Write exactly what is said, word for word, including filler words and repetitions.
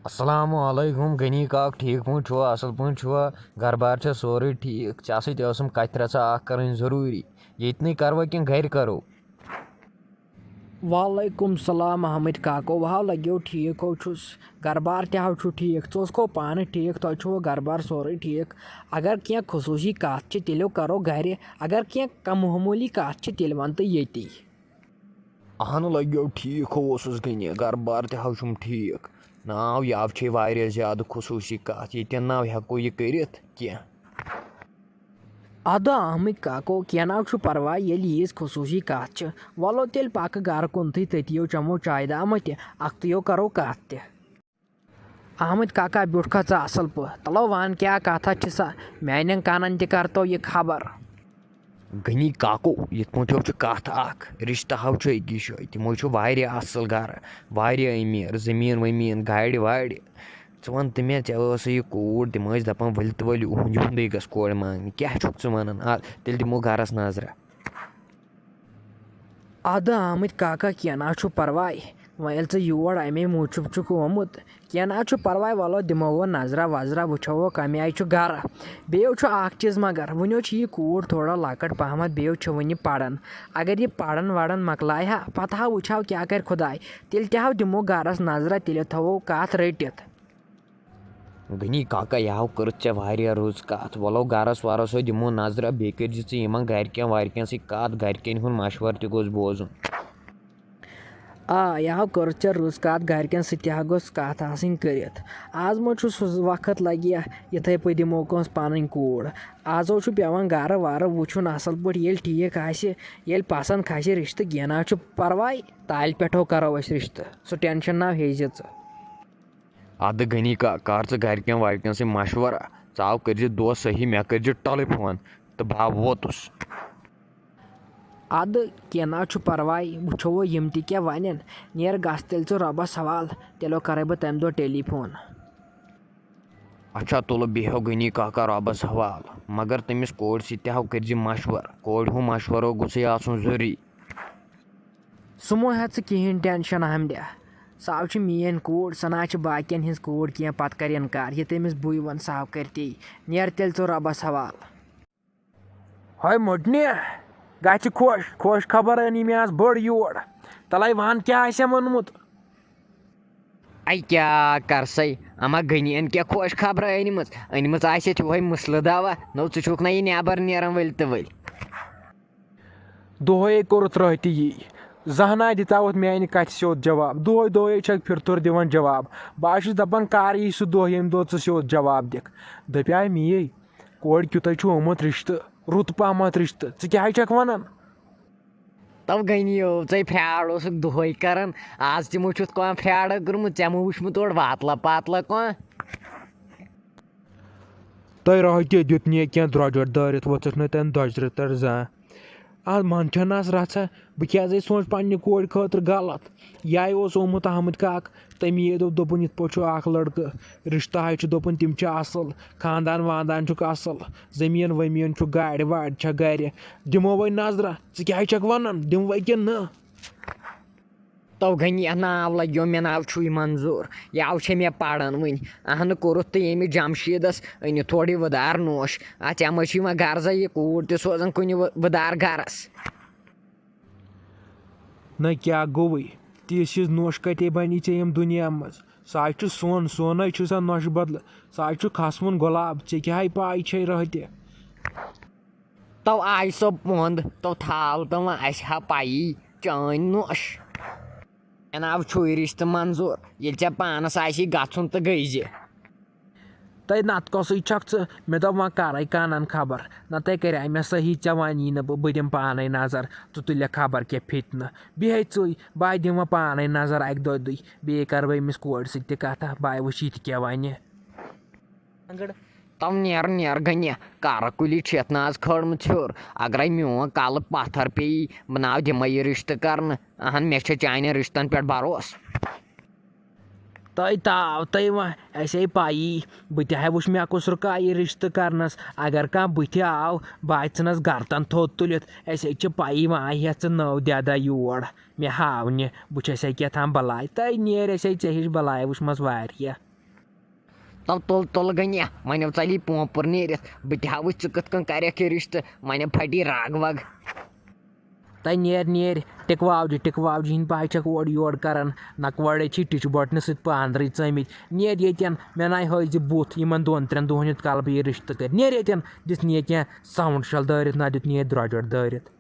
السلام علیکم غنی کاک، ٹھیٖک پٲٹھۍ چھُوا؟ اَصٕل پٲٹھۍ چھُوا؟ گرٕ بار چھا سورُے ٹھیٖک؟ ژےٚ سۭتۍ ٲسٕم کَتھِ رژھا اَکھ کَرٕنۍ ضروٗری۔ ییٚتنٕے کَروا کِنہٕ گَرِ کَرو؟ وعلیکم السلام احمد کاکو، وہو لگیو ٹھیٖک ہو چھُس، گرٕ بار تہِ ہو چھُ ٹھیٖک، ژٕ اوسکھو پانہٕ ٹھیٖک، تۄہہِ چھُو گرٕ بار سورُے ٹھیٖک۔ اگر کینٛہہ خصوٗصی کَتھ چھِ تیٚلہِ کرو گرِ، اگر کینٛہہ کم معموٗلی کَتھ چھِ تیٚلہِ وَن تہٕ ییٚتی۔ اہن لگیو ٹھیٖک ہو اوسُس غنی، گرٕ بار تہِ ہو چھُم ٹھیٖک۔ ناو یاو چھے واریاہ زیادٕ خصوٗصی کَتھ، ییٚتٮ۪ن ناو ہٮ۪کو یہِ کٔرِتھ کینٛہہ۔ اَدٕ آمٕتۍ کاکو، کینٛہہ نہ چھُ پَرواے، ییٚلہِ ییٖژ خصوٗصی کَتھ چھِ، وَلو تیٚلہِ پَکہٕ گَرٕ کُنتھٕے، تٔتِیو چَمو چایہِ دامہ تہِ، اَکھتُیو کَرو کَتھ تہِ۔ آمٕتۍ کاکا، بیوٗٹھکھا ژٕ اَصٕل پٲٹھۍ؟ تَلو وَن، کیٛاہ کَتھا چھِ سا؟ میٛانٮ۪ن کَنَن تہِ کَرتو یہِ خبر۔ غنی کاکو، یِتھ پٲٹھۍ چھِ کَتھ اَکھ، رِشتہٕ ہاو چھُ أکِس جایہِ، تِمو چھُ واریاہ اَصٕل گَرٕ، واریاہ أمیٖر، زٔمیٖن ؤمیٖن، گاڑِ واڑِ۔ ژٕ وَن تہٕ مےٚ، ژےٚ ٲسٕے یہِ کوٗر، تِم ٲسۍ دَپان، "ؤلۍ تہٕ ؤلِو، یِہُنٛد، یِہُنٛدُے گژھِ کورِ مانٛگنہِ۔" کیٛاہ چھُکھ ژٕ وَنان؟ آ، تیٚلہِ دِمو گَرَس نظرہ۔ اَدٕ آمٕتۍ کاکا، کینٛہہ نہ چھُ پَرواے۔ وۄنۍ ییٚلہِ ژٕ یور اَمے موٗجوٗب چھُکھ آمُت، کینٛہہ نہ چھُ پَرواے، وَلو دِمو وۄنۍ نظرہ وظرہ، وٕچھو وۄنۍ کَمہِ آیہِ چھُ گَرٕ۔ بیٚیہِ چھُ اَکھ چیٖز مگر، وٕنیو چھِ یہِ کوٗر تھوڑا لۄکٕٹ پَہمَتھ، بیٚیہِ چھِ وٕنہِ پَران۔ اگر یہِ پَران وَران مۄکلایہِ ہا، پَتہٕ ہا وٕچھِ ہاو کیٛاہ کَرِ خۄداے۔ تیٚلہِ تہِ ہاو دِمو گَرَس نظرہ، تیٚلہِ تھاوو کَتھ رٔٹِتھ۔ غنی کاکا، یہِ ہاو کٔرٕتھ ژےٚ واریاہ رٕژ کَتھ۔ وَلو گَرَس وَرَس سۭتۍ دِمو نظرہ، بیٚیہِ کٔرۍ زِ ژٕ یِمَن گَرِکٮ۪ن وَرِکٮ۪ن سۭتۍ کَتھ، گَرِکٮ۪ن ہُنٛد مَشوَرٕ تہِ گوٚژھ بوزُن۔ آ، یہِ ہاو کٔرٕتھ ژےٚ رٕژ کَتھ، گَرِکٮ۪ن سۭتۍ تہِ ہا گوٚژھ کَتھ آسٕنۍ کٔرِتھ۔ آز ما چھُ سُہ وقت لَگہِ یا یِتھَے پٲٹھۍ دِمو کٲنٛسہِ پَنٕنۍ کوٗر۔ آز ہو چھُ پٮ۪وان گَرٕ وَرٕ وٕچھُن اَصٕل پٲٹھۍ، ییٚلہِ ٹھیٖک آسہِ، ییٚلہِ پَسنٛد کھَسہِ رِشتہٕ، کینٛہہ نہ حظ چھُ پَرواے، تالہِ پٮ۪ٹھ ہو کَرو أسۍ رِشتہٕ، سُہ ٹٮ۪نشَن نہ حظ ہیٚیہِ زِ ژٕ۔ اَدٕ غنی کا-، کر ژٕ گرِکٮ۪ن ورِکٮ۪ن سۭتۍ مشورٕ۔ ژٕ آو کٔرۍ زِ دۄہ صحیح، مےٚ کٔرۍ زِ ٹۄلٕے فون تہٕ بہٕ آو ووتُس۔ اَدٕ کینٛہہ نہ حظ چھُ پرواے، وٕچھو وۄنۍ یِم تہِ کیٛاہ وَنن۔ نیر گژھ تیٚلہِ ژٕ رۄبَس حوال، تیٚلہِ کَرَے بہٕ تَمہِ دۄہ ٹیلی فون۔ اچھا تُلہٕ، بیٚہو غنی کاکا رۄبَس حوال، مگر تٔمِس کورِ سۭتۍ تہِ ہاو کٔرۍ زِ مشورٕ، کورِ ہُنٛد مشورٕ گوٚژھُے آسُن ضروٗری۔ سُہ مہ ہےٚ ژٕ کِہیٖنۍ ٹٮ۪نشَن احمدِ۔ سُہ ہاو چھِ میٛٲنۍ کوٗر، سۄ نہ حظ چھِ باقیَن ہِنٛز کوٗر کینٛہہ، پَتہٕ کَرِ اِنکار۔ یہِ تٔمِس بٕے وَن، سُہ ہاو کَرِ تی۔ نیر تیٚلہِ ژٕ رۄبَس حوالہٕ۔ ہاے مٔٹنہِ، گژھِ خۄش، خۄش خبر أنۍ مےٚ آز بٔڑ یور۔ تَلَے وَن کیٛاہ آسٮ۪م اوٚنمُت۔ اَے کیٛاہ کَرسَے، اَما غنیَن کیٛاہ خۄش خبرٕ أنۍمٕژ؟ أنۍمٕژ آسٮ۪تھ یِہوٚے مٕسلہٕ دوا۔ نو ژٕ چھُکھ نہ یہِ نٮ۪بَر نیران ؤلۍ تہٕ ؤلۍ۔ دۄہے کوٚرُتھ رٲتہِ یی، زانٛہہ نا دِژاوُتھ میانہِ کتھِ سیوٚد جواب۔ دۄہے دۄہے چھکھ پھِرتھُر دِوان جواب۔ بہٕ ہا چھُس دپان، کر یی سُہ دۄہ، ییٚمہِ دۄہ ژٕ سیوٚد جواب دِکھ۔ دپیاے میے، کورِ کیُتھے چھُ آمُت رشتہٕ، رُت پہمتھ رشتہٕ، ژٕ کیٛاہ چھکھ ونان؟ تو غنی او، ژے فراڈ اوسُکھ دۄہے کران، آز تہِ مہ چھُتھ کانٛہہ فراڈا کوٚرمُت، ژےٚ مہ وُچھمُت اورٕ واتلہ پاتلہ کانٛہہ؟ تۄہہِ راہہِ تہِ دیُت نے کینٛہہ درٛۄجر دٲرِتھ، ؤژھٕس نہٕ تَمہِ درٛۄجرٕ تَل زانٛہہ۔ آ، منٛدچھان آس رژھا، بہٕ کیٛازِ سونٛچہٕ پننہِ کورِ خٲطرٕ غلط؟ یہِ آیہِ اوس آمُت احمد کاک، تٔمی دوٚپ، دوٚپُن، یِتھ پٲٹھۍ چھُ اکھ لڑکہٕ، رشتہٕ ہاے چھُ، دوٚپُن، تِم چھِ اصل، خاندان واندان چھُکھ اصل، زٔمیٖن ؤمیٖن چھُ، گاڑِ واڑِ چھےٚ گرِ، دِمو وۄنۍ نظرہ، ژٕ کیٛاہ چھکھ ونان، دِمہٕ وَے کِنہٕ نہٕ؟ تو غنی، یتھ ناو لگیو مےٚ، ناو چھُے منظور، یاو چھے مےٚ پران وٕنہِ۔ اہنہٕ کوٚرُتھ تہٕ ییٚمہِ جمشیٖدس أنِتھ تھوڑی وٕدار نوش۔ اتھ ژےٚ ما چھُے وۄنۍ غرضے یہِ کوٗر تہِ سوزان کُنہِ وٕ-، وٕدار گرس؟ نہ کیٛاہ گوٚوُے؟ تِژھ ہِش نوش کتے بنی ژےٚ ییٚمہِ دُنیا منٛز؟ سُہ حظ چھُ سۄن، سۄنٕے چھُ سۄ نۄشہِ بدلہٕ۔ سُہ حظ چھُ کھسوُن گۄلاب، ژےٚ کیٛاہ ہے پاے چھے رٲتہِ؟ تو آے سۄ پۄنٛد، تو تھاو تو وۄنۍ اَسہِ ہا پَیی چٲنۍ نوٚش۔ مےٚ ناو چھُے رِشتہٕ منظوٗر، ییٚلہِ ژےٚ پانَس آسی گژھُن تہٕ گٔے زِ۔ تَے نَتہٕ کۄسٕے چھَکھ ژٕ؟ مےٚ دوٚپ وۄنۍ کَرَے کانَن خبر، نَتَے کَرِ ہا مےٚ صحیح، ژےٚ وَنی نہٕ بہٕ، بہٕ دِمہٕ پانَے نظر، ژٕ تُلِکھ خبر کیٛاہ فِتنہٕ۔ بیٚہے ژٕے، بہٕ دِمہٕ وۄنۍ پانَے نظر اَکہِ دۄیہِ دُے، بیٚیہِ کَرٕ بہٕ أمِس کورِ سۭتۍ تہِ کَتھا، بہٕ وٕچھِ یہِ تہِ کیٛاہ وَنہِ۔ تو نیر نیر غنی، کارٕ کُلی چھِ یتھ ناز کھٲڑمٕژ ہیوٚر۔ اگرے میون کلہٕ پتھر پیٚیہِ، بہٕ ناو دِمے یہِ رشتہٕ کرنہٕ۔ اہن، مےٚ چھِ چانٮ۪ن رشتن پٮ۪ٹھ بھروسہٕ۔ تۄہہِ تاو تۄہہِ وۄنۍ، اَسے پَیی۔ بہٕ تہِ ہا وٕچھ مےٚ کُس رُکا یہِ رشتہٕ کرنس۔ اگر کانٛہہ بٕتھِ آو، بہٕ آسہٕ ژھٕنس گرتن تھوٚد تُلِتھ۔ اَسے چھِ پَیی، وۄنۍ آیہِ یَتھ ژٕ نٔو دٮ۪دہ یور مےٚ ہاونہِ۔ بہٕ چھسے کیٛاہ تام بلاے۔ تۄہہِ نیر اَسے ژےٚ ہِش بلاے وٕچھمژ واریاہ۔ تو تُل تُل گٔنیا، وۄنۍ ژَلی پونٛپُر نیٖرِتھ۔ بہٕ تہِ ہاوٕ ژٕ کِتھ کٔنۍ کَرٮ۪کھ یہِ رِشتہٕ، وۄنۍ پھٹی راگ واگ۔ تَے نیر نیر، ٹِکہٕ واوجہِ ٹِکہٕ واوجہِ ہِنٛدۍ پٲٹھۍ چھَکھ اورٕ یورٕ کَران۔ نَکوَڑے چھی ٹِچہِ بۄٹنہِ سۭتۍ پانٛدرٕے ژٲمٕتۍ۔ نیر ییٚتٮ۪ن، مےٚ نَے ہٲوزِ بُتھ یِمَن دۄن ترٛٮ۪ن دۄہَن ہُنٛد کَلہٕ بہٕ یہِ رِشتہٕ کٔرۍ۔ نیر ییٚتٮ۪ن، دِژ نیر کینٛہہ ساوُنٛڈ شَل دٲرِتھ، نہ دیُت نیر درٛۄجَر دٲرِتھ۔